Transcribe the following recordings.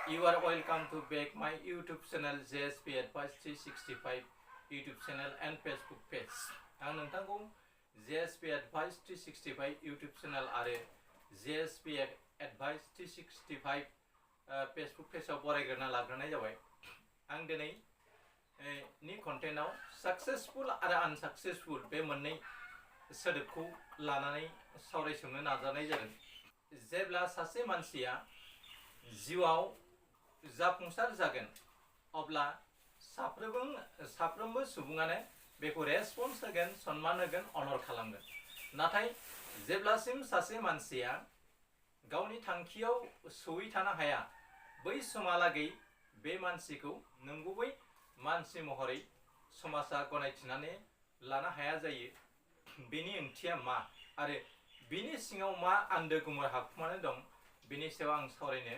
You are welcome to back my YouTube channel JSP Advice 365 YouTube channel and Facebook page. आं नोंथांखौ JSP Advice 365 YouTube channel आरो JSP Advice 365 Facebook पेजआव बरायग्रोना लाग्रोनाय जाबाय। आं दिनै नि कन्टेन्टआव सक्सेसफुल आरो आनसाक्सेसफुल बे मोननै सोदोबखौ लानानै सावरायसंनो नाजानाय जादों। जेब्ला सासे मानसिया जिउआव जाफुंसार जागोन अब्ला साफ्रोमबो सुबुङानो बेखौ रेसपन्स होगोन, सन्मान होगोन, अनर खालामगोन। नाथाय जेब्लासिम सासे मानसिया गावनि थांखियाव सौहैथानो हाया बै समहालागै बे मानसिखौ नंगुबै मानसि महरै समाजा गनायथिनानै लानो हाया जायो। बेनि ओंथिया मा आरो बिनि सिङाव मा आन्दो गुमुर हाबखुमानानै दं बिनि सायाव आं सावरायनो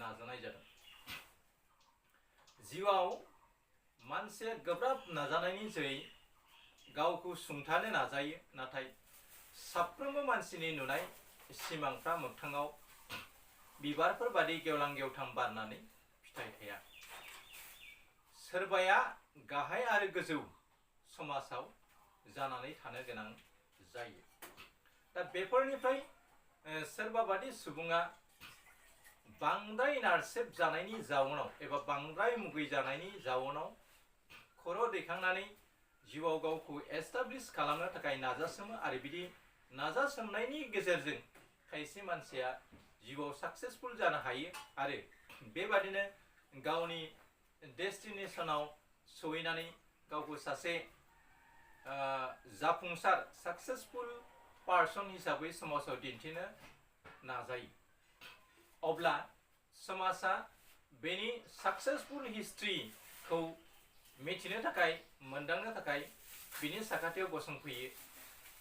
नाजानाय जादों। जिउआव मानसिया गोब्राब नाजानायनि जोहै गावखौ सुंथानो नाजायो, नाथाय साफ्रोमबो मानसिनि नुनाय सिमांफ्रा मोगथाङाव बिबारफोर बादि गेवलां गेवथां बारनानै फिथाइ थाया। सोरबाया गाहाय आरो गोजौ समाजाव जानानै थानो गोनां जायो। दा बेफोरनिफ्राय सोरबा बादि सुबुङा बांद्राय नारसेब जानायनि जाउनाव एबा बांद्राय मुगै जानायनि जाउनाव खर' दैखांनानै जिउआव गावखौ एस्टाब्लिश खालामनो थाखाय नाजासोमो आरो बिदि नाजासोमनायनि गेजेरजों खायसे मानसिया जिउआव साक्सेसफुल जानो हायो आरो बेबादिनो गावनि डेस्टिनेशनाव सहैनानै गावखौ सासे जाफुंसार सक्सेसफुल पार्सन हिसाबै समाजाव दिन्थिनो नाजायो। अब्ला समाजा बेनि सक्सेसफुल हिस्ट्रिखौ मिथिनो थाखाय, मोनदांनो थाखाय बिनि साखाथियाव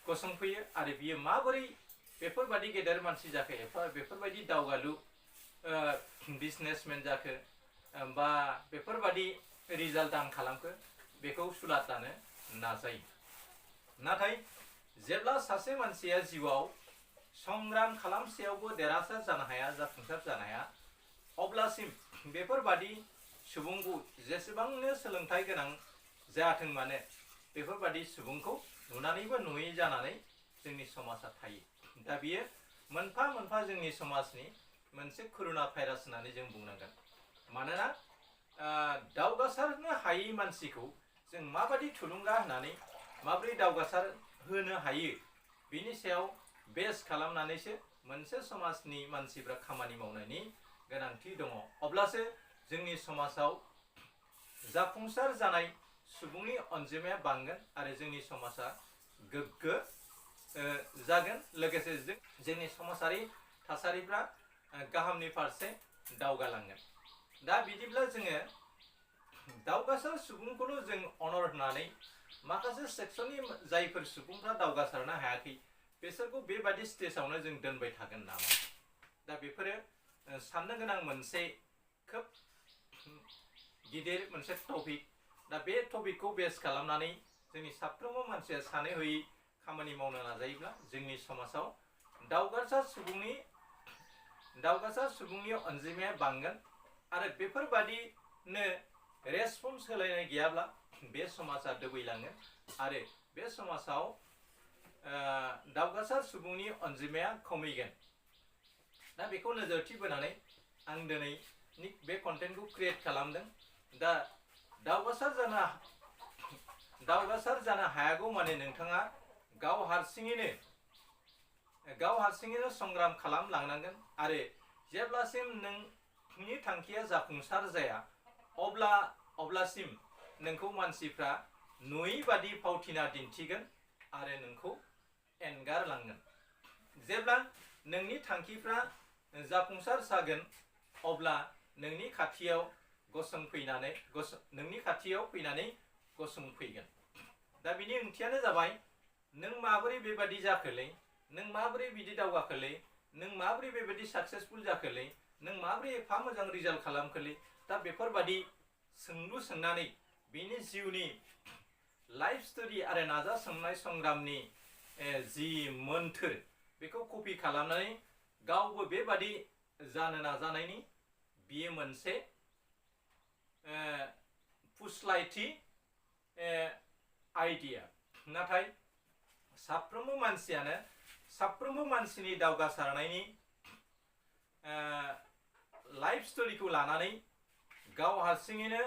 गसंफैयो आरो बियो माबोरै बेफोरबादि गेदेर मानसि जाखो एबा बेफोरबायदि दावगालु बिजनेसमेन जाखो बा बेफोरबादि रिजाल्ट आं खालामखो बेखौ सुलाद लानो नाजायो। नाथाय जेब्ला सासे मानसिया जिउआव संग्राम खालामसेयावबो देरहासार जानो हाया, जाफुंसार जानो हाया, अब्लासिम बेफोरबादि सुबुंखौ जेसेबांनो सोलोंथाइ गोनां जायाथों मानो बेफोरबादि सुबुंखौ नुनानैबो नुयै जानानै जोंनि समाजा थायो। दा बियो मोनफा मोनफा जोंनि समाजनि मोनसे करुना भाइरास होननानै जों बुंनांगोन। मानोना दावगासारनो हायै मानसिखौ जों माबादि थुलुंगा होनानै माबोरै दावगासार होनो हायो बिनि सायाव बेस खालामनानैसो मोनसे समाजनि मानसिफ्रा खामानि मावनायनि गोनांथि दङ। अब्लासो जोंनि समाजाव जाफुंसार जानाय सुबुंनि अनजिमाया बांगोन आरो जोंनि समाजा गोग्गो जागोन, लोगोसे जोंनि समाजारि थासारिफ्रा गाहामनि फारसे दावगालांगोन। दा बिदिब्ला जोङो दावगासार सुबुंखौल' जों अनर होनानै माखासे सेक्सननि जायफोर सुबुंफ्रा दावगासारनो हायाखै बिसोरखौ बेबादि स्टेजावनो जों दोनबाय थागोन नामा? दा बेफोरो साननो गोनां मोनसे खोब गिदिर मोनसे टपिक। दा बे टपिकखौ बेस खालामनानै जोंनि साफ्रोमबो मानसिया सानै हयै खामानि मावनो नाजायोब्ला जोंनि समाजाव दावगासार सुबुंनि अनजिमाया बांगोन आरो बेफोरबादिनो रेसपन्स होलायनाय गैयाब्ला बे समाजा दोबैलाङो आरो बे समाजाव दावगासार सुबुंनि अनजिमाया खमायगोन। दा बेखौ नोजोरथि बोनानै आं दिनै बे कन्टेन्टखौ क्रिएट खालामदों। दा दावगासार जानो हायागौ माने नोंथाङा गाव हारसिङैनो संग्राम खालामलांनांगोन आरो जेब्लासिम नोंनि थांखिया जाफुंसार जाया अब्लासिम नोंखौ मानसिफ्रा नुयै बादि फावथिना दिन्थिगोन आरो नोंखौ एंगारलांगोन। जेब्ला नोंनि थांखिफ्रा जाफुंसार जागोन अब्ला नोंनि खाथियाव फैनानै गसंफैगोन। दा बिनि ओंथियानो जाबाय नों माबोरै बेबादि जाखोलै, नों माबोरै बिदि दावगाखोलै, नों माबोरै बेबादि साक्सेसफुल जाखोलै, नों माबोरै एफा मोजां रिजाल्ट खालामखोलै। दा बेफोरबादि सोंलु सोंनानै बिनि जिउनि लाइफ स्टोरी आरो नाजासोमनाय संग्रामनि जि मोन्थोर बेखौ कपि खालामनानै गावबो बेबादि जानो नाजानायनि बियो मोनसे फुस्लायथि आइडिया। नाथाय साफ्रोमबो मानसियानो साफ्रोमबो मानसिनि दावगासारनायनि लाइफ स्टोरीखौ लानानै गाव हारसिङैनो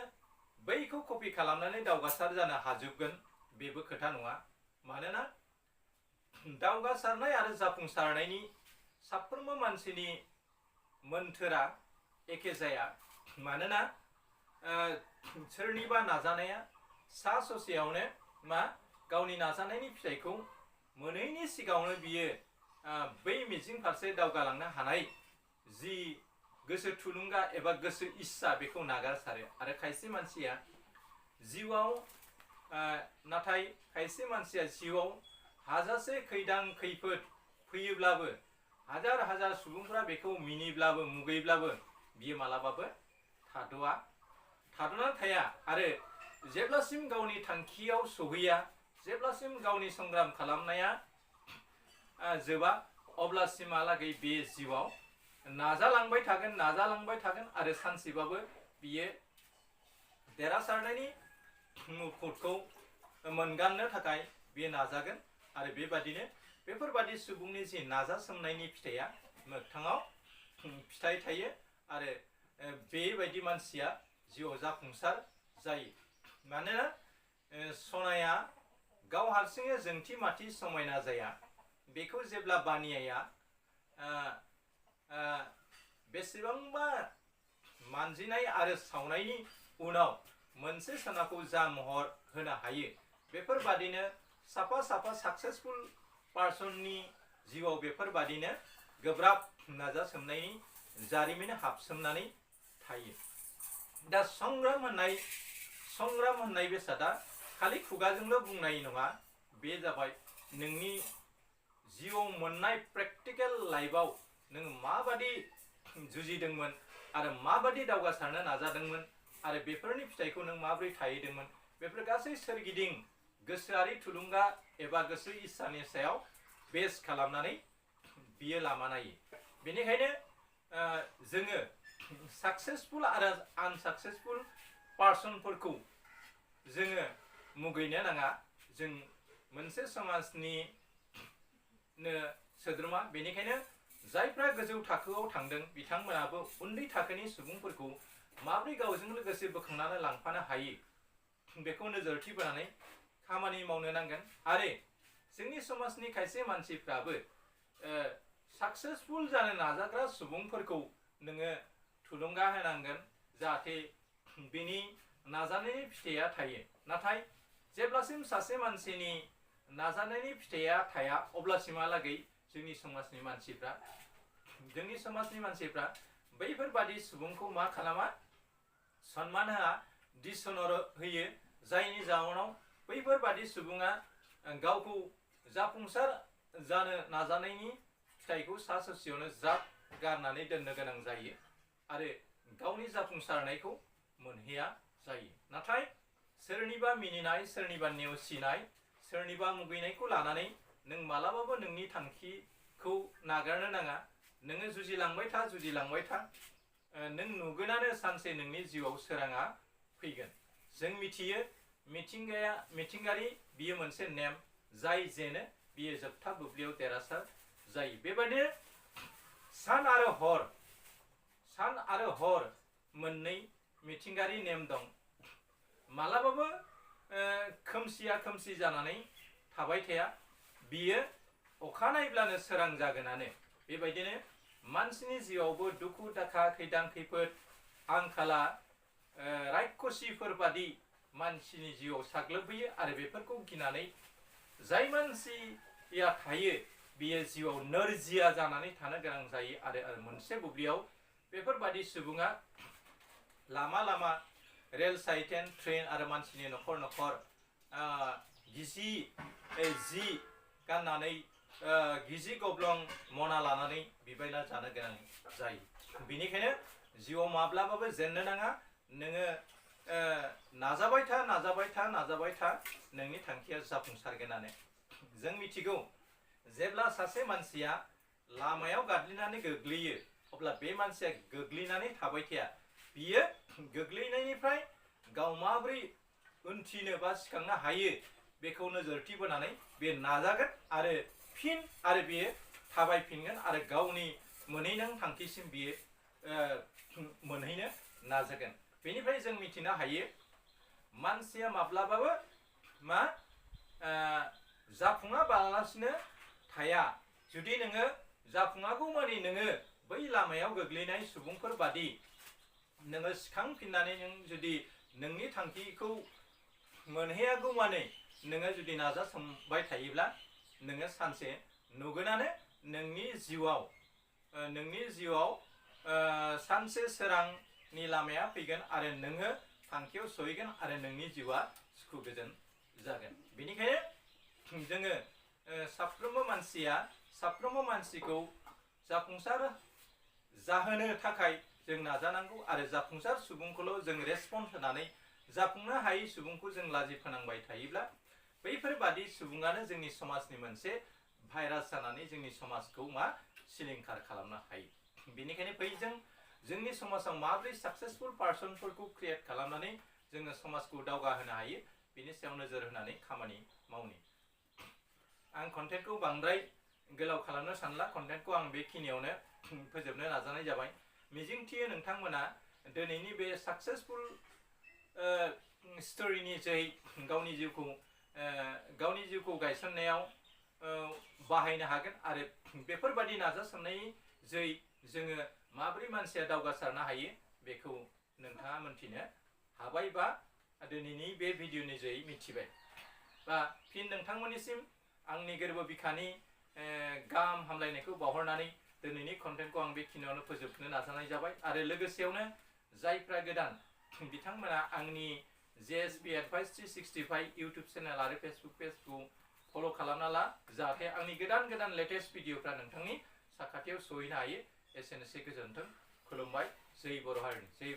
बैखौ कपि खालामनानै दावगासार जानो हाजोबगोन बेबो खोथा नङा। मानोना दावगासारनाय आरो जाफुंसारनायनि साफ्रोमबो मानसिनि मोन्थोरा एखे जाया। मानोना सोरनिबा नाजानाया सा ससेयावनो गावनि नाजानायनि फिथाइखौ मोनैनि सिगाङावनो बियो बै मिजिं फारसे दावगालांनो हानाय जि गोसो थुलुंगा एबा गोसो इस्सा बेखौ नागारसारो। आरो खायसे मानसिया जिउआव नाथाय खायसे मानसिया जिउआव हाजासे खैदां खैफोद फैयोब्लाबो हाजार हाजार सुबुंफ्रा बेखौ मिनिब्लाबो मुगैब्लाबो बियो मालाबाबो थाद'ना थाया। आरो जेब्लासिम गावनि थांखियाव सहैया, जेब्लासिम गावनि संग्राम खालामनाया जोबा, अब्लासिमहालागै बे जिउआव नाजालांबाय थागोन आरो सानसेबाबो बियो देरहासारनायनि मुकुटखौ मोनगाननो थाखाय बियो नाजागोन। आरो बेबादिनो बेफोरबादि सुबुंनि जि नाजासोमनायनि फिथाइया मोगथाङाव फिथाइ थायो आरो बेबायदि मानसिया जिउआव जाफुंसार जायो। मानोना सनाया गाव हारसिङै जोंथि माथि समायना जाया। बेखौ जेब्ला बानियाया बेसेबांबा मानजिनाय आरो सावनायनि उनाव मोनसे सनाखौ जा महर होनो हायो, बेफोरबादिनो साफा साफा साक्सेसफुल पार्सननि जिउआव बेफोरबादिनो गोब्राब नाजासोमनायनि जारिमिन हाबसोमनानै थायो। दा संग्राम होननाय बेसादा खालि खुगाजोंल' बुंनाय नङा, बे जाबाय नोंनि जिउआव मोननाय प्रेक्टिकेल लाइफआव नों माबादि जुजिदोंमोन आरो माबादि दावगासारनो नाजादोंमोन आरो बेफोरनि फिथाइखौ नों माबोरै थाहैदोंमोन, बेफोर गासै सोरगिदिं गोसोआरि थुलुंगा एबा गोसो इस्सानि सायाव बेस खालामनानै बियो लामा नायो। बेनिखायनो जोङो साक्सेसफुल आरो आनसाक्सेसफुल पार्सनफोरखौ जोङो मुगैनो नाङा। जों मोनसे समाजनिनो सोद्रोमा। बेनिखायनो जायफ्रा गोजौ थाखोआव थांदों बिथांमोनाबो उन्दै थाखोनि सुबुंफोरखौ माबोरै गावजों लोगोसे बोखांनानै लांफानो हायो बेखौ नोजोरथि बोनानै खामानि मावनो नांगोन। आरो जोंनि समाजनि खायसे मानसिफ्राबो साक्सेसफुल जानो नाजाग्रा सुबुंफोरखौ नोङो थुलुंगा होनांगोन जाहाथे बिनि नाजानायनि फिथाइया थायो। नाथाय जेब्लासिम सासे मानसिनि नाजानायनि फिथाइया थाया अब्लासिमहालागै जोंनि समाजनि मानसिफ्रा बैफोरबादि सुबुंखौ मा खालामा, सनमान होआ, डिसअनर होयो। जायनि जाउनाव बैफोरबादि सुबुङा गावखौ जाफुंसार जानो नाजानायनि फिथाइखौ सा ससेयावनो ज्राब गारनानै दोननो गोनां जायो आरो गावनि जाफुंसारनायखौ मोनहैया जायो। नाथाय सोरनिबा मिनिनाय, सोरनिबा नेवसिनाय, सोरनिबा मुगैनायखौ लानानै नों मालाबाबो नोंनि थांखिखौ नागारनो नाङा। नोङो जुजिलांबाय था। नों नुगोनानो सानसे नोंनि जिउआव सोराङा फैगोन। जों मिथियो मिथिंगायारि बियो मोनसे नेम, जाय जेनो बियो जोबथा बुब्लियाव देरहासार जायो। बेबायदिनो सान आरो हर मोननै मिथिंगायारि नेम दं। मालाबाबो खोमसिया खोमसि जानानै थाबाय थाया, बियो अखानायब्लानो सोरां जागोनानो। बेबायदिनो मानसिनि जिउआवबो दुखु दाखा, खैदां खैफोद, आंखाला रायखसिफोर बादि मानसिनि जिउआव साग्लोबहैयो आरो बेफोरखौ गिनानै जाय मानसिया थायो बियो जिउआव नोरजिया जानानै थानो गोनां जायो। आरो मोनसे बुब्लियाव बेफोरबादि सुबुङा लामा रेल साइटेन, ट्रेन आरो मानसिनि न'खर गिजि जि गाननानै गिजि गब्लं मना लानानै बिबायना जानो गोनां जायो। बेनिखायनो जिउआव माब्लाबाबो जेननो नाङा। नोङो नाजाबाय था, नोंनि थांखिया जाफुंसारगोनानो। जों मिथिगौ जेब्ला सासे मानसिया लामायाव गादलिनानै गोग्लैयो अब्ला बे मानसिया गोग्लैनानै थाबाय थाया, बियो गोग्लैनायनिफ्राय गाव माबोरै उनथिनो बा सिखांनो हायो बेखौ नोजोरथि बोनानै बे नाजागोन आरो फिन आरो बियो थाबायफिनगोन आरो गावनि मोनहैनां थांखिसिम बियो मोनहैनो नाजागोन। बेनिफ्राय जों मिथिनो हायो मानसिया माब्लाबाबो मा जाफुङाबालासिनो थाया। जुदि नोङो जाफुङागौ मानि नोङो बै लामायाव गोग्लैनाय सुबुंफोर बादि नोङो सिखांफिननानै नों जुदि नोंनि थांखिखौ मोनहैयागौ मानि नोङो जुदि नाजासोमबाय थायोब्ला नोङो सानसे नुगोनानो नोंनि जिउआव सानसे सोरांनि लामाया फैगोन आरो नोङो थांखियाव सहैगोन आरो नोंनि जिउआ सुखु गोजोन जागोन। बेनिखायनो जोङो साफ्रोमबो मानसिखौ जाफुंसार जाहोनो थाखाय जों नाजानांगौ आरो जाफुंसार सुबुंखौल' जों रेसपन्स होनानै जाफुंनो हायै सुबुंखौ जों लाजि फोनांबाय थायोब्ला बैफोरबादि सुबुङानो जोंनि समाजनि मोनसे भाइरास जानानै जोंनि समाजखौ सिलिंखार खालामनो हायो। बेनिखायनो जोंनि समाजाव माबोरै साक्सेसफुल पार्सनफोरखौ क्रिएट खालामनानै जोङो समाजखौ दावगाहोनो हायो बेनि सायाव नोजोर होनानै खामानि मावनि। आं कन्टेन्टखौ बांद्राय गोलाव खालामनो सानला, कन्टेन्टखौ आं बेखिनियावनो फोजोबनो नाजानाय जाबाय। मिजिंथियो नोंथांमोना दिनैनि बे साक्सेसफुल स्ट'रिनि जै गावनि जिउखौ गायसननायाव बाहायनो हागोन आरो बेफोरबादि नाजासोमनायनि जै जोङो माबोरै मानसिया दावगासारनो हायो बेखौ नोंथाङा मोनथिनो हाबाय बा दिनैनि बे भिडिअनि जै मिथिबाय। बा फिन नोंथांमोननिसिम आंनि गोरबो बिखानि गाहाम हामलायनायखौ बावहरनानै दिनैनि कन्टेन्टखौ आं बेखिनियावनो फोजोबनो नाजानाय जाबाय। आरो लोगोसेयावनो जायफ्रा गोदान बिथांमोना आंनि JSP Advice 365 इउटुब चेनेल आरो फेसबुक पेजखौ फल' खालामना ला, जाहाथे आंनि गोदान लेटेस्ट भिडिअफ्रा नोंथांनि साखाथियाव सहैनो हायो। एसेनोसै, गोजोन्थों, खुलुमबाय, जै बर' हारिनि जै